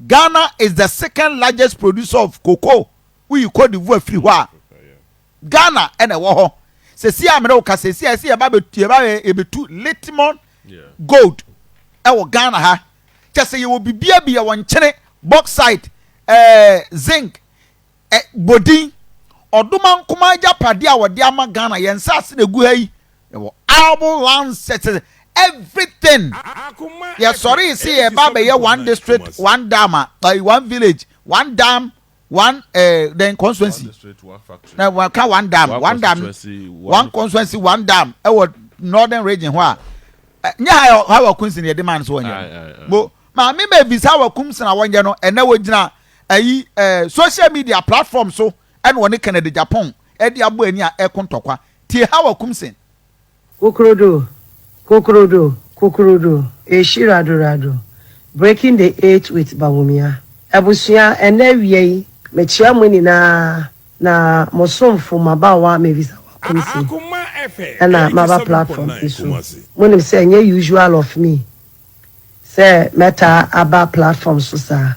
Ghana is the second largest producer of cocoa. Woyi Cote d'Ivoire firi hɔ a, Ghana ɛna ɛwɔ hɔ. Sɛsi a mene wo ka sɛsi a ɛsɛ yɛba bɛtu yɛba yɛbɛtu lithium gold ɛwɔ Ghana ha. Kyɛ sɛ yɛwɔ bibia bi, yɛwɔ nkyene, bauxite, zinc, bodin ɔdoma nkoma agyapadeɛ a wɔde ama Ghana. Yɛn nsaase na egu ha yi, yɛwɔ arable lands, sɛ everything. Yɛsɔre si yɛba bɛyɛ one district one dam a, one village one dam, one then constituency na wɔka one dam, one dam, one constituency, one dam ɛwɔ Northern Region hɔ a, nyɛ ha ha wɔ Koomson yɛde maa no so wɔnyɛ mo. Maame Mavis Hawa Koomson a wɔnyɛ no, ɛnɛ wɔgyina ɛyi social media platform so ɛna wɔne Kennedy Agyapong ɛde abɔ ani a ɛko ntɔkwa. Tie Hawa Koomson. Kokorodo, kokorodo, kokorodo, eshi radorado, breaking the eight with Bawumia. Abusua, ɛnɛ awia yi, mekyia mo nyinaa na mo somfo mabawa Mavis Hawa Koomson ɛna maba platform yi so. Monim sɛ ɛnyɛ usual of me sɛ mɛta aba platform so saa,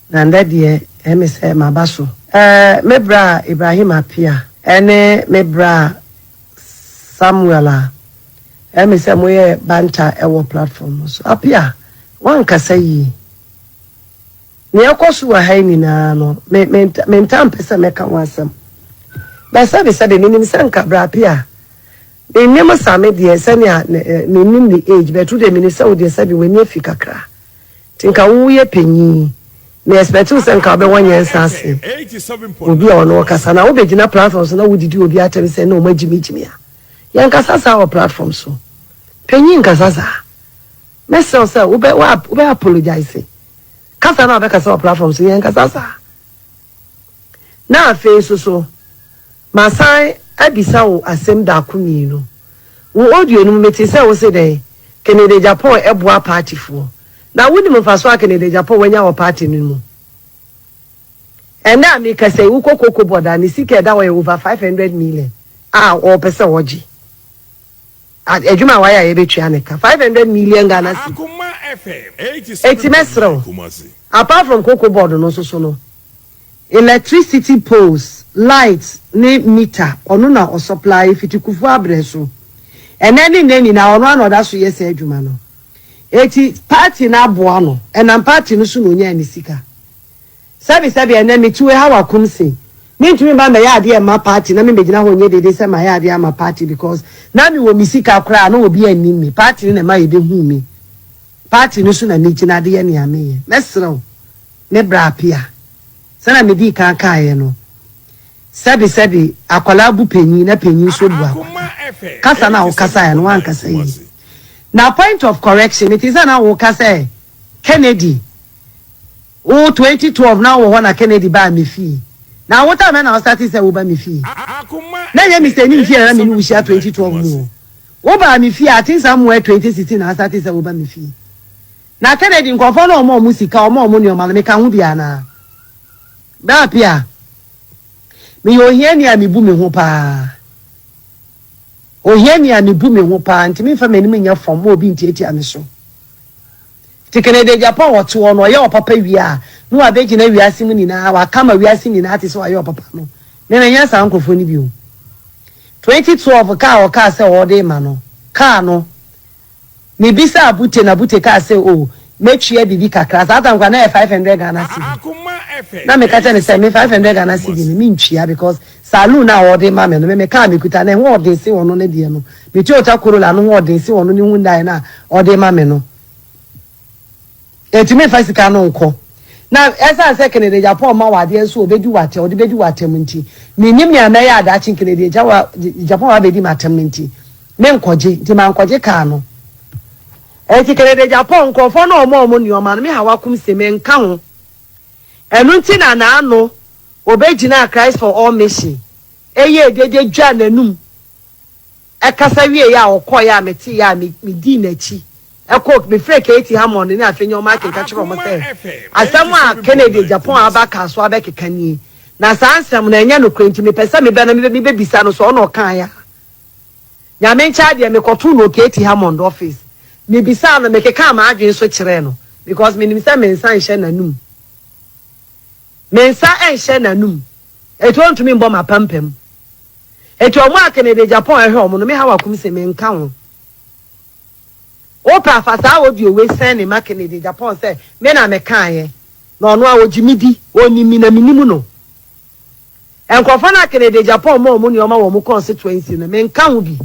na ndɛ deɛ ɛmi sɛ maba so. Me bra Ibrahim Apia ɛne me bra Samuel a ɛmi sɛ moyɛ banta ɛwɔ platform no so. Apia, wankasa yie. Nea ɛkɔ so wɔ ha yi nyinaa no, me me me nta mpɛ sɛ mɛka ho asɛm. Bɛsɛbesɛbe, menim sɛ nka bra Apia, menim same deɛ sɛnea menim ne age bɛto deɛ, menim sɛ wo deɛ sɛbi w'ani afi kakra, nti nka woyɛ panyin, me expect wo sɛ nka wobɛwɔ nyɛnsa ase obi a ɔno ɔkasa na wobɛgyina platform so na wodidi obi atɛm sɛ na ɔma gyimigyimi a, yɛnkasa saa wɔ platform so. Panyin nkasa saa. Mɛsrɛ sɛ wobɛ apologize. Kasa na wobɛkasa wɔ platform so, yɛnkasa saa. Na afei nso so masan abisa wo asɛm daako mmienu. Wo audio no mu, mete sɛ wo se dɛn, Kennedy Agyapong ɛboa partyfoɔ, na wonim mfaso a Kennedy Agyapong wanya wɔ party no mu. Ɛnɛ a mekasa yi, wokɔ Cocoa Board a, ne sika ɛda hɔ yɛ over 500 million a ɔpɛ sɛ ɔgye. Adwuma a wayɛ a yɛbɛtua ne ka 500 million Ghana cedi. Eti mɛsrɛ wo, apart from Cocoa Board no nso so no, electricity poles, lights ne meter, ɔno na ɔsupply fiti Kufuor abrɛ so. Ɛnɛ ne nne nyinaa ɔno ana ɔda so yɛ sɛ adwuma no. Eti party no aboa no, ɛnam party no so na onyaa ne sika. Sɛbi sɛbi, ɛnɛ metuwe Hawa Koomson, mentumi ba mɛyɛ adeɛ ma party na membɛgyina hɔ nyɛ dede sɛ mayɛ adeɛ ama party, because na mewɔ me sika koraa na obi anim me. Party no na ɛma yɛbɛhu me. Party no so na megyina de yɛ nea meyɛ. Mɛserɛ wo, me bra Apia, sɛna medii kan kaeɛ no, sɛbi sɛbi, akwadaa bu panyin na panyin nso bu akwadaa. Kasa na wokasa yɛ no, wankasa yi. Na point of correction, mete sɛ na woka sɛ Kennedy wo 2012 na wɔ hɔ na Kennedy baa me fie. Na wo time na wo start sɛ woba me fie na nyɛ Mr Anim fie na me ne wo hyia 2012 mu o. Wo baa me fie, I think somewhere 2016 na start sɛ woba me fie. Na Kennedy nkɔfɔ na ɔmo sika, ɔmo nneɛma no, meka ho bi anaa? Baapi a meyɛ ohiani a mebu me ho paa, ohiani a mebu me ho paa, nti memfa m'anim nyɛ fam ma obi ntiatia me so. Nti Kennedy Agyapong wɔte hɔ no, ɔyɛ ɔpapa wie a, na wabɛgyina wiase mu nyinaa waka ma wiase nyinaa te sɛ wayɛ ɔpapa no. Mɛmɛnyɛ saa nkurɔfoɔ no bi o. 2012 kaa ɔkaa sɛ ɔde ma no kaa no, mebisa Abute na Abute kaa sɛ o mɛtua biribi kakra. Saa time kwa na yɛ 500 Ghana cedi, na meka kyɛ ne sɛ me 500 Ghana cedi no mentua, because saloon a ɔde ma me no, me me kaa mekuta na ɛho ɔden se ɔno ne deɛ no. Me Toyota Corolla no ho ɔden se ɔno ne Hyundai no a ɔde ma me no. Ɛtumi fa sika no nkɔ na ɛsan sɛ Kennedy Agyapong ma wadeɛ nso obɛdi watɛ, ɔde bɛdi watɛm, nti menim nea mɛyɛ adakye. Kennedy Agyapong abɛdi m'atɛm no nti menkɔgye, nti mankɔgye kaa no. Ɛnti Kennedy Agyapong nkurɔfoɔ na ɔmo nneɛma no, me Hawa Koomson menka ho. Ɛno nti na n'ano obɛgyina Christ for All Mission ɛyɛ dede dwa n'anum ɛkasa wie yɛ a ɔkɔɔ yɛ a mete yɛ a medii n'akyi ɛkɔ mefrɛ KT Hammond ne afei nyɛ ɔmo akeka kyerɛ ɔmo sɛ asɛm a Kennedy Agyapong aba ka so abɛkeka nie, na saa nsɛm no ɛnyɛ nokorɛ, nti mepɛ sɛ mebɛ na mebɛbisa no so ɔna ɔkaa yɛ a. Nyame nkyɛn deɛ, mekɔtoo no KT Hammond office, mebisa no, mekeka m'adwene so kyerɛ no. because menim sɛ me nsa nhyɛ n'anum. Me nsa nhyɛ n'anum. Eti ɔntumi mbɔ m'apampam. Eti ɔmo a Kennedy Agyapong ɛhwɛ ɔmo no, me Hawa Koomson menka ho. Wopɛ afa saa audio wei sɛn ne ma Kennedy Agyapong sɛ me na mekaeɛ na ɔno a ɔgye me di, ɔnim me na menim no. Nkurɔfoɔ no a Kennedy Agyapong ma ɔmo nneɛma wɔ ɔmo constituency no, menka ho bi.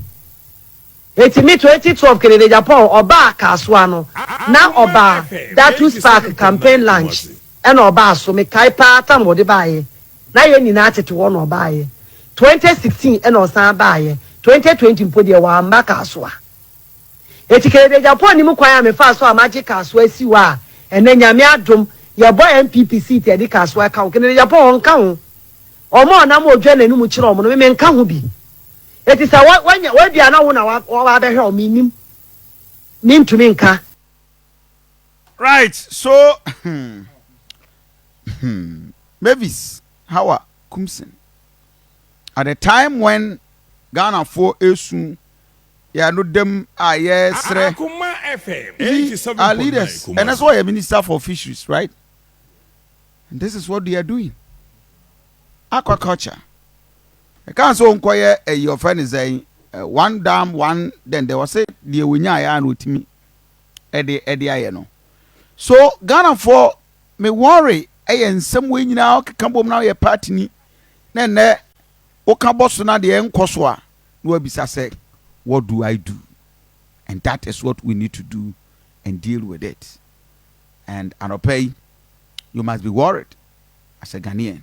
Eti me 2012 Kennedy Agyapong ɔbaa Kasoa no, na ɔbaa Datus Park campaign launch ɛna ɔbaa so. Mekae paa tam wɔde baayɛ na yɛn nyinaa tete hɔ na ɔbaayɛ. 2016 ɛna ɔsan baayɛ. 2020 mpo deɛ, wamba Kasoa. Eti Kennedy Agyapong nim kwan a mefa so a magye Kasoa asi hɔ a ɛnɛ Nyame adom yɛbɔ NPP seat, yɛde Kasoa ka ho. Kennedy Agyapong ɔnka ho. Ɔmo a ɔnam odwa n'anim kyerɛ ɔmo no, meme nka ho bi. Eti sɛ wanya wabia na wo na wabɛhwɛ ɔmo nim, mentumi nka. Right, so Mavis Hawa Koomson, at the time when Ghanafoɔ esu yɛano dam a yɛsrɛ Akuma FM you see, our leaders 87.9 and that's why you're minister for fisheries, right? And this is what they are doing. Aquaculture, ɛka sɛ nkɔyɛ ɛyi, ɔfɛ ne sɛn, one dam one, then there was say deɛ wonya ayɛ a na otimi ɛde ayɛ no. So Ghanafoɔ, me worry ɛyɛ nsɛm wei nyinaa ɔkeka bom na ɔyɛ party ni na nnɛ woka bɔ so na deɛ nkɔ so a, na wabisa sɛ, "What do I do?" And that is what we need to do and deal with it. And anɔpɛ yi, you must be worried as a Ghanaian.